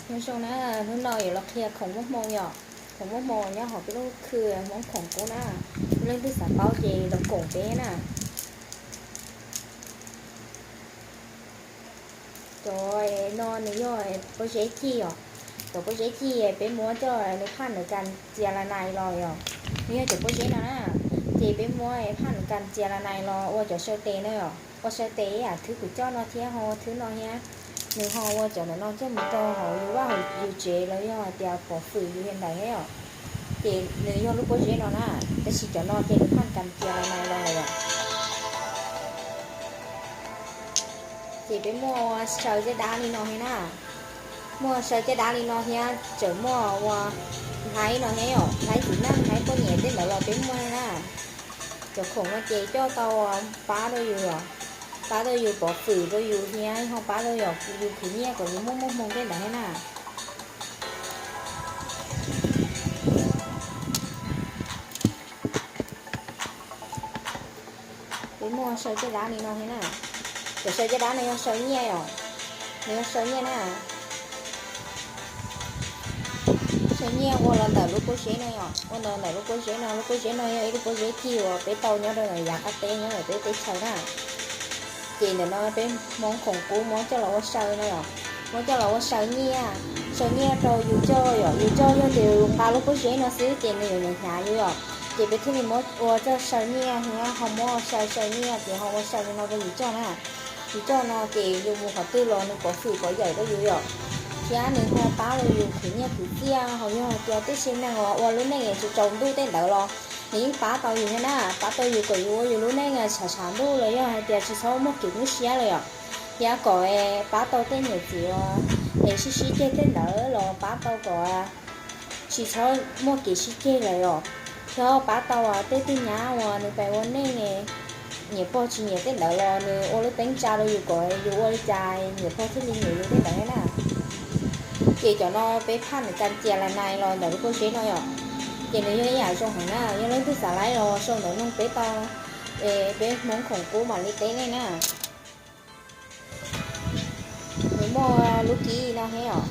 Nyob zoo na, hnub no yuav los qhia khoom muaj hmoo yom. Khoom muaj hmoo nyob hauv peb lub khw Hmoob Khoom Kub na. Leej twg xav paub ces los koom peb na. Cov no nws yog pob zeb cig os. Cov pob zeb cig peb muab coj nws phaj nws kas txias las nais los yom. Nws yog cov pob zeb no na, ces peb muab phaj nws kas txias las nais los ua cov saw tes na yom. Ua saw tes ib yam thwb kuv coj no thiab ho thwb no thiab. Nws ho ua cov ntawm no coj mus rau hauv yus vaj hauv yus tsev los yog hais tias pov fwm yus li ntawd thiab yom. Ces nws yog lub pob zeb no na, tab sis cov no ces nws phaj kas txias las nais los lawm yom. Ces peb muaj saw caj dab li no thiab na. Muaj saw caj dab li no thiab tseem muaj ua nplhaib no thiab yom, nplhaib txiv neej nplhaib poj niam tej ntawd los peb muaj thiab na. Cov khoom no ces coj tau pab rau yus, pab rau yus pov fwm rau yus thiab ho pab rau yus khwv nyiaj kom yus muaj muaj hmoo tej ntawd thiab na. Peb muaj saw caj dab li no thiab na. Cov saw caj dab no yog saw nyiaj os, nws yog saw nyiaj na. Saw nyiaj ua los ntawm lub pob zeb no yom, ua los ntawm lub pob zeb no. Lub pob zeb no yog ib lub pob zeb cig uas peb tau nyob rau ntawm yav qab teb nyob ntawm peb teb chaws na. Ces ntawm no peb Hmoob Khoom Kub muab coj los ua saw no yom, muab coj los ua saw nyiaj, saw nyiaj rau yus coj yom. Yus coj yog tias yus nqa lub pob zeb no xwb ces nws yuav hnyav yus yom. Ces peb thiaj li muab ua coj saw nyiaj thiab ho muab saw saw nyiaj ces ho ua saw li no rau yus coj na. Yus coj no ces yus mus qhov twg los nws pov fwm pov yawm rau yus yom, thiab nws ho pab rau yus khwv nyiaj khwv txiaj. Ho yog hais tias tej tsev neeg uas ua lub neej tsis tsaus ntuj tej ntawd los nws yeej pab tau yus thiab na, pab tau yus kom yus ua yus lub neej tshav tshav ntuj los yog hais tias tsis txhob muaj kev nyuaj siab lawm yom. Thiab kom pab tau tej niam txiv uas es sib sib ceg tej ntawd los pab tau kom tsis txhob muaj kev sib ceg lawm yom. Thiab pab tau tej tub nyab uas nws pais ua neej nyiam pog tsis nyiam tej ntawd los nws ua lub teeb tsa rau yus kom yus ua li cas niam pog thiaj li nyiam yus tej ntawd thiab na. Ces cov no peb phaj nws kas txias las nais los ntawm lub pob zeb no yom. Ces nws yog ib yam zoo heev na, yog leej twg xav laib los sau ntawv nug peb tau, es peb Hmoob Khoom Kub mam li teb nej na. Nws muaj lub kib no thiab os.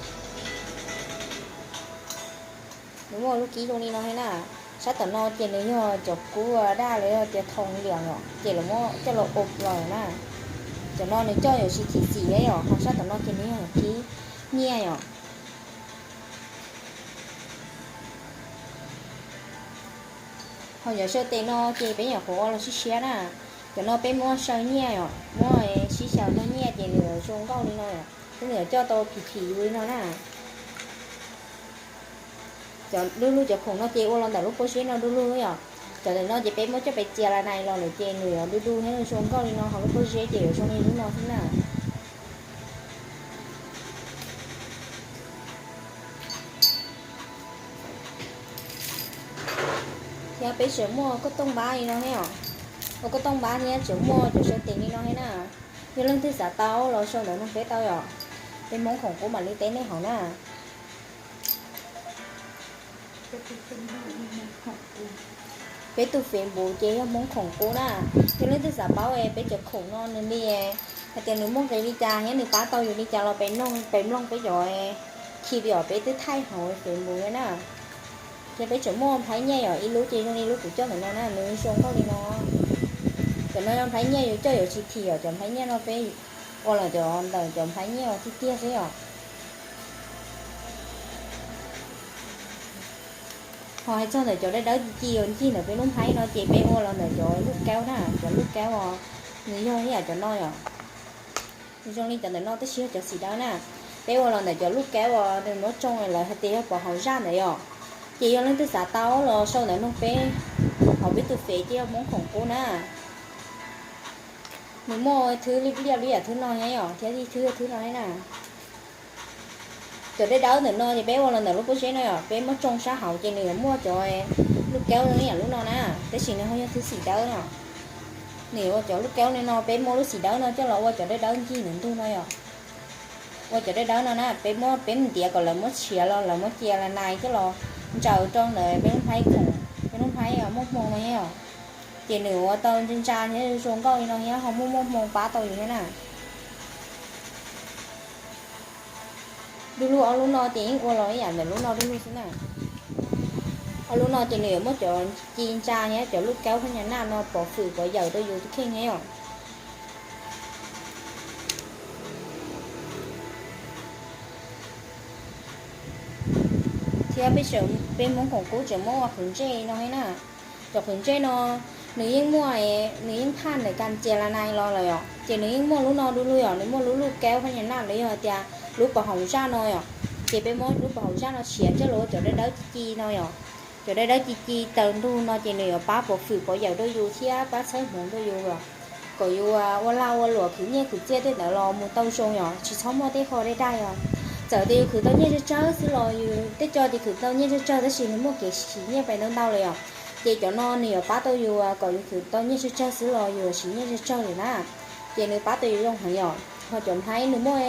Nws muaj lub kib zoo li no thiab na. Sab tom no ces nws yog cov kub daj los yog tias thoo liam os, ces lawv muab coj los ua los na. Cov no nws coj yuav tsis thim xim os, ho sab tom no ces nws yog kib nyiaj os. Ho cov saw tes no ces peb nyuam qhuav ua los sib siab na. Cov no peb muab saw nyiaj os, muab sib xyaw nrog nyiaj ces nws zoo nkauj li no, thiab nws coj tau phim phim yus li no na. Cov du lug cov khoom no ces ua los ntawm lub pob zeb no du lug yom. Cov ntawm no ces peb muab coj pes txias las nais los lawm ces nws yuav du du thiab zoo nkauj li no, ho lub pob zeb ces yuav zoo li lub no xwb na. Thiab peb tseem muaj kauj tooj npab li no thiab os. Ua kauj tooj npab thiab tseem muaj cov saw tes li no thiab na. Yog leej twg xav tau los sau ntawv nug peb tau yom. Peb Hmoob Khoom Kub mam li teb nej hauv na. Peb tus Facebook ces yog Hmoob Khoom Kub na. Yog leej twg xav paub peb cov khoom no nws li, hais tias nws muaj nqis li cas thiab nws pab tau yus li cas los pem mloog peb cov clip yom, peb twb thaij hauv Facebook na. Thiab peb tseem muaj nplhaib nyiaj yom, ib lub ces zoo li lub kuv coj ntawm no na, nws zoo nkauj li no. Cov no yog nplhaib nyiaj yus coj yuav tsis thim yom, cov nplhaib nyiaj no peb ua los cov ntawm cov nplhaib nyiaj tiag tiag xwb yom. Ho hais txog ntawm cov dawb dawb ci ci uas ncig ntawm peb lub nplhaib no ces peb ua los ntawm cov luj kaub na, cov luj kaub os, nws yog ib yam cov no yom. Nws zoo li cov ntawm no tab sis yog cov xim dawb na. Peb ua los ntawm cov luj kaub uas nws muab tsoo lawv hais tias yog pov hauv zaj ntawd yom. Ces yog leej twg xav tau los sau ntawv nug peb hauv peb tus Facebook ces yog Hmoob Khoom Kub na. Nws muaj thwb liab liab li yam thwb no thiab yom, thiab ib thwb thwb no thiab na. Cov dawb dawb ntawm no ces peb ua los ntawm lub pob zeb no yom, peb muab tsoo sab hauv ces nws yuav muaj cov luj kaub zoo li yam lub no na, tab sis nws ho yog thwb xim dawb no. Nws yuav ua cov luj kaub li no, peb muab lub xim dawb no coj los ua cov dawb dawb ncig ntawm ntug no yom. Ua cov dawb dawb no na, peb muab peb mus ntiav kom lawv muab tshiav los lawv muab cia las nais coj los ntsaws rau ntawm peb lub nplhaib khoom, peb lub nplhaib muaj hmoo no thiab. Ces nws ua tau ntsa ntsa thiab zoo nkauj li no thiab ho muaj muaj hmoo pab tau yus thiab na. Du lug ob lub no ces yeej ua los ib yam ntawm lub no du lug xwb na. Ob lub no ces nws yuav muab cov ci ntsa thiab cov lub kaub phab nyas naj no pov fwm pov yawm rau yus tus kheej thiab yom. Thiab peb, peb Hmoob khoom qub tseem muab ua qhwv ntsej no thiab na. Cov qhwv ntsej no nws yeej muaj, nws yeej phaj ntawm kas cia la nais los lawm yom, ces nws yeej muaj lub no du lug yom, nws muaj lub lub kaub phab nyas naj los yog tias lub pov hoom zaj no yom. Ces peb muab lub pov hoom zaj no tshiav coj los ua cov dawb dawb ci ci no yom. Cov dawb dawb ci ci taws ntug no ces nws yuav pab pov fwm pov yawm rau yus thiab pab txhawb hmoov rau yus yom, kom yus ua lag ua luam khwv nyiaj khwv txiaj tej ntawd los mus tau zoo yom, tsis txhob muaj tej qho dai dai os. Txawm tias yus khwv tau nyiaj tsawg tsawg xwb los yus tej co ces khwv tau nyiaj tsawg tsawg tab sis nws muaj kev siv nyiaj pais ntau ntau lawm yom. Ces cov no nws yuav pab tau yus kom yus khwv tau nyiaj tsawg tsawg xwb los yus yuav siv nyiaj tsawg tsawg lawm na. Ces nws pab tau yus zoo heev yom. Ho cov nplhaib nws muaj,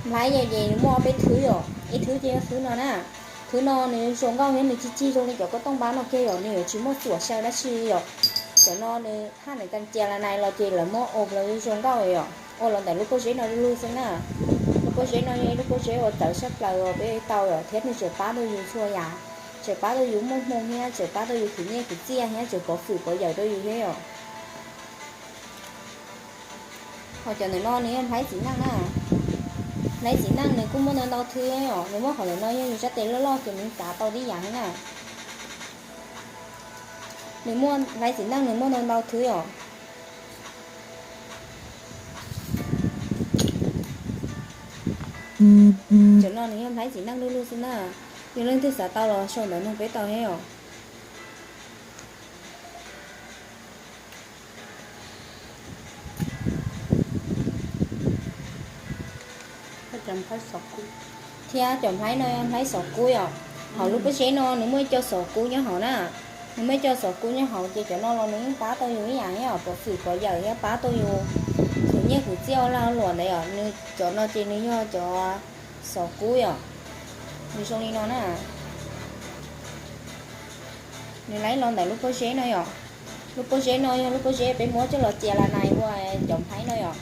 nplhaib ces nws muaj ob peb thwv yom, ib thwv ces yog thwv no na. Thwv no nws zoo nkauj thiab nws cig cig zoo li cov kauj tooj npab no kiag yom, nws yuav tsis muaj txuam xyaw dab tsi yom. Cov no nws phaj ntawm kas cia la nais los ces lawv muab ua los zoo nkauj yom, ua los ntawm lub pob zeb no du lug xwb na. Lub pob zeb no yog ib lub pob zeb uas txawv sab plaws uas peb tau yom, thiab nws tseem pab tau yus txhua yam, tseem pab tau yus muaj hmoo thiab tseem pab tau yus khwv nyiaj khwv txiaj thiab tseem pov fwm pov yawm rau yus thiab yom. Ho cov ntawm no nws yog nplhaib txiv neej na. Nplhaib txiv neej nws kuj muaj ntau ntau thwv os, nws muaj qhov ntawm no yog yus sab tes loj loj ces nws xav tau tib yam thiab na. Nws muaj, nplhaib txiv neej nws muaj ntau ntau thwv os. Cov no nws yog nplhaib txiv neej du lug xwb na. Yog leej twg xav tau los sau ntawv nug peb tau thiab os. Thiab cov nplhaib no yog nplhaib xov kub yom. Hauv lub pob zeb no nws muaj ib co xov kub nyob hauv na. Nws muaj ib co xov kub nyob hauv ces cov no los nws yeej pab tau yus ib yam thiab os, pov fwm pov yawm thiab pab tau yus khwv nyiaj khwv txiaj ua lag ua luam ntawd yom. Nws cov no ces nws yog cov xov kub yom. Nws zoo li no na. Nws laib los ntawm lub pob zeb no yom. Lub pob zeb no yog lub pob zeb peb muab coj los cia la nais ua cov nplhaib no yom.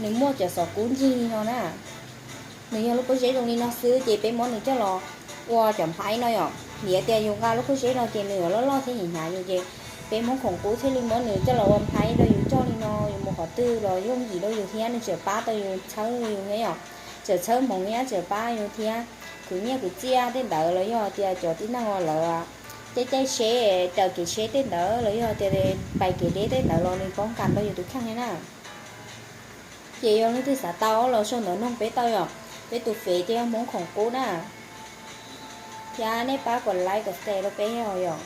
Nws muaj cov xov kub ncig li no na. Nws yog lub pob zeb zoo li no xwb ces peb muab nws coj los ua cov nplhaib no yom. Vim tias yus nqa lub pob zeb no ces nws yuav loj loj thiab hnyav hnyav yus ces peb Hmoob khoom qub thiaj li muab nws coj los ua nplhaib rau yus coj li no, yus mus qhov twg los yooj yim rau yus thiab nws tseem pab tau yus txhawb yus thiab yom. Tseem txhawb hmoov thiab tseem pab yus thiab khwv nyiaj khwv txiaj tej ntawd los yog tias cov tib neeg uas lawv caij caij tsheb, raws kev tsheb tej ntawd los yog tias pais kev deb tej ntawd los nws poob kas rau yus tus kheej thiab na. Ces yog leej twg xav tau los sau ntawv nug peb tau yom. Peb tus fev ces yog Hmoob khoom qub na. Thiab nej pab kom like kom share rau peb os yom.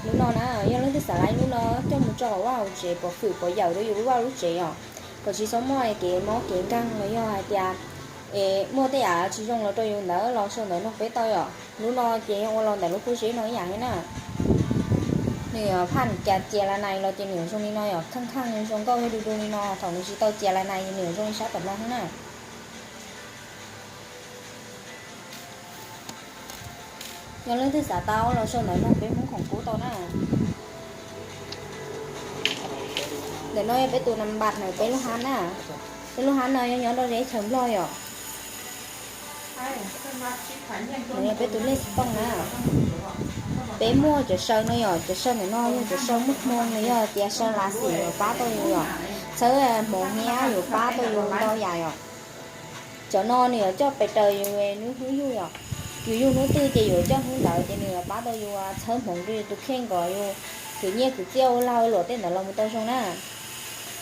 Lub no na, yog leej twg xav laib lub no coj mus tso hauv vaj hauv tsev pov fwm pov yawm rau yus lub vaj lub tsev os. Kom tsis txhob muaj kev mob kev nkeeg los yog hais tias es muaj tej yam tsis zoo los rau yus ntawd los sau ntawv nug peb tau yom. Lub no ces yog ua los ntawm lub pob zeb no ib yam thiab na. Nws phaj cas cia la nais los ces nws zoo li no yom, kheej kheej zoo nkauj thiab du du li no. Thaum nws tsis tau cia la nais ces nws zoo li sab tom no thiab na. Yog leej twg xav tau los sau ntawv nug peb Hmoob khoom qub tau na. Ntawm no yog peb tus nam npas ntawm peb lub hab na. Peb lub hab no yog nyob rau zeb chaw Nplog yom. Ntawm no yog peb tus lej xov tooj na. Peb muaj cov saw no yom, cov saw ntawm no yog cov saw muaj hmoo los yog tias saw lav xim yuav pab tau yus yom. Txhawb hmoov thiab yuav pab tau yus ntau yam yom. Cov no nws yuav coj pes raws yus hnub hnub yug yom. Yus yug hnub twg ces yuav coj hnub ntawd ces nws yuav pab tau yus txhawb hmoov rau yus tus kheej kom yus khwv nyiaj khwv txiaj ua lag ua luam tej ntawd los mus tau zoo na.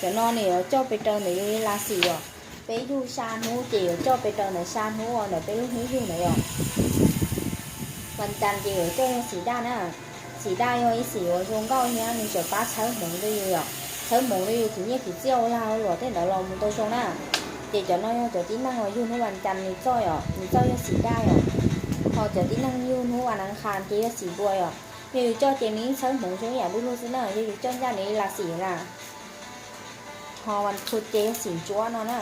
Cov no nws yuav coj pes raws ntawm yus li lav xim yom. Peb yug xya hnub ces yuav coj pes raws ntawm xya hnub uas ntawm peb lub hnub yug ntawd yom. Vas cas ces yuav coj yog xim daj na. Xim daj yog ib xim uas zoo nkauj thiab nws tseem pab txhawb hmoov rau yus yom. Txhawb hmoov rau yus khwv nyiaj khwv txiaj ua lag ua luam tej ntawd los mus tau zoo na. Ces cov no yog cov tib neeg uas yug hnub vas cas nws txoj yom, nws txoj yog xim daj yom. Ho cov tib neeg yug hnub vas nav qhas ces yog xim npua yom. Yog yus coj ces nws yeej txhawb hmoov zoo ib yam du lug xwb na, yog yus coj ncaj nws li lav xim na. Ho vas phuv ces yog xim ntsuab no na.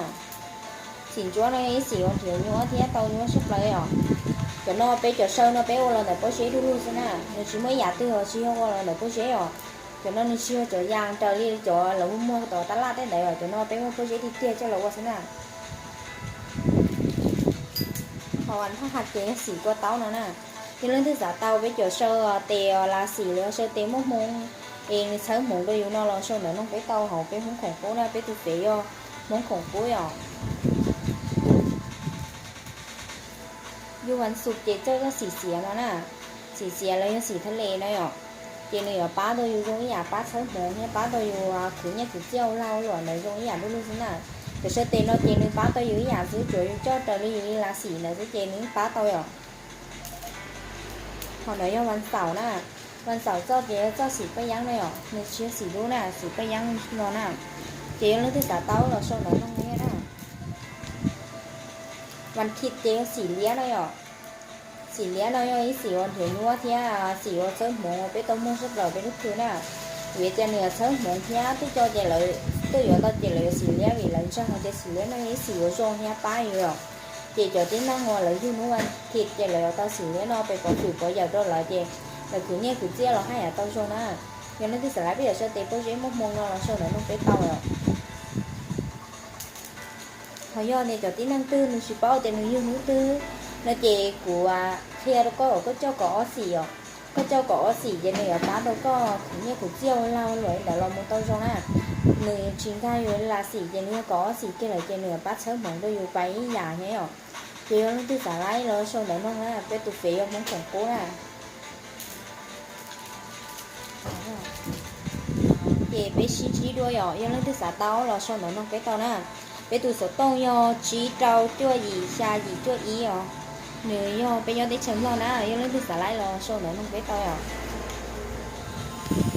Xim ntsuab no yog ib xim uas nrhiav nyuaj thiab tau nyuaj sab plaws os. Cov no peb cov saw no peb ua los ntawm pob zeb du lug xwb na, nws tsis muaj ib yam twg tsis yog ua los ntawm pob zeb os. Cov no nws tsis yog cov yas raws li cov lawv muag muag tom tab laj tej ntawd os, cov no peb muaj pob zeb tiag tiag coj los ua xwb na. Ho haj ha ces yog xim kua taub no na. Yog leej twg xav tau peb cov saw tes las xim los yog saw tes muaj hmoov es nws txhawb hmoov rau yus no los sau ntawv noog peb tau hauv peb Hmoob Khoom Qub na, peb tus fev yog Hmoob Khoom Qub os. Yug vas xuv ces txawj txoj xim xiav no na, xim xiav los yog xim thaj les no yom, ces nws yuav pab tau yus zoo ib yam pab txhawb hmoov thiab pab tau yus khwv nyiaj khwv txiaj ua lag ua luam ntawd zoo ib yam du lug xwb na. Cov saw tes no ces nws pab tau yus ib yam xwb, tsuas yus coj raws li yus li las xim ntawd xwb ces nws pab tau yom. Ho no yog vas xaum na, vas xaum txoj ces yog txoj xim paj yeeb na yom, nws tsis yog xim dub na, xim paj yeeb no na. Ces yog leej twg xav tau los sau ntawv noog na. Vas thiv ces yog xim liab na yom. Xim liab no yog ib xim uas nrhiav nyuaj thiab xim uas txhawb hmoov uas peb tau muaj sab plaws peb lub khw na. Vim tias nws yuav txhawb hmoov thiab twb co ces lawv, twb yuav tau ces lawv yuav xim liab vim lawv ntseeg hais tias xim liab no yog ib xim uas zoo thiab pab yus os. Ces cov tib neeg uas lawv yug hnub vas thiv ces lawv yuav tau xim liab no pes pov fwm pov yawm rau lawv ces lawv khwv nyiaj khwv txiaj los haj yam tau zoo na. Yog leej twg xav laib peb cov saw tes pob zeb muaj hmoo no los sau ntawv noog peb tau os. Ho yog tias cov tib neeg twg nws tsis paub tias nws yug hnub twg no ces kuv qhia rau koj, koj coj kaum ob xim os. Koj coj kaum ob xim ces nws yuav pab tau koj khwv nyiaj khwv txiaj ua lag ua luam li ntawd los mus tau zoo na. Nws tsis nkag yus las xim ces nws yog kaum ob xim kiag lawm ces nws yuav pab txhawb hmoov rau yus pais ib yam thiab os. Ces yog leej twg xav laib los sau ntawv noog na, peb tus fev yog Hmoob Khoom Qub na. Ces peb sib ntsib dua yom, yog leej twg xav tau los sau ntawv noog peb tau na. Peb tus xov tooj yog tsib rau cuaj yim xya yim cuaj ib os. Nws yog peb nyob teb chaws Nplog na, yog leej twg xav laib los sau ntawv noog peb tau yom.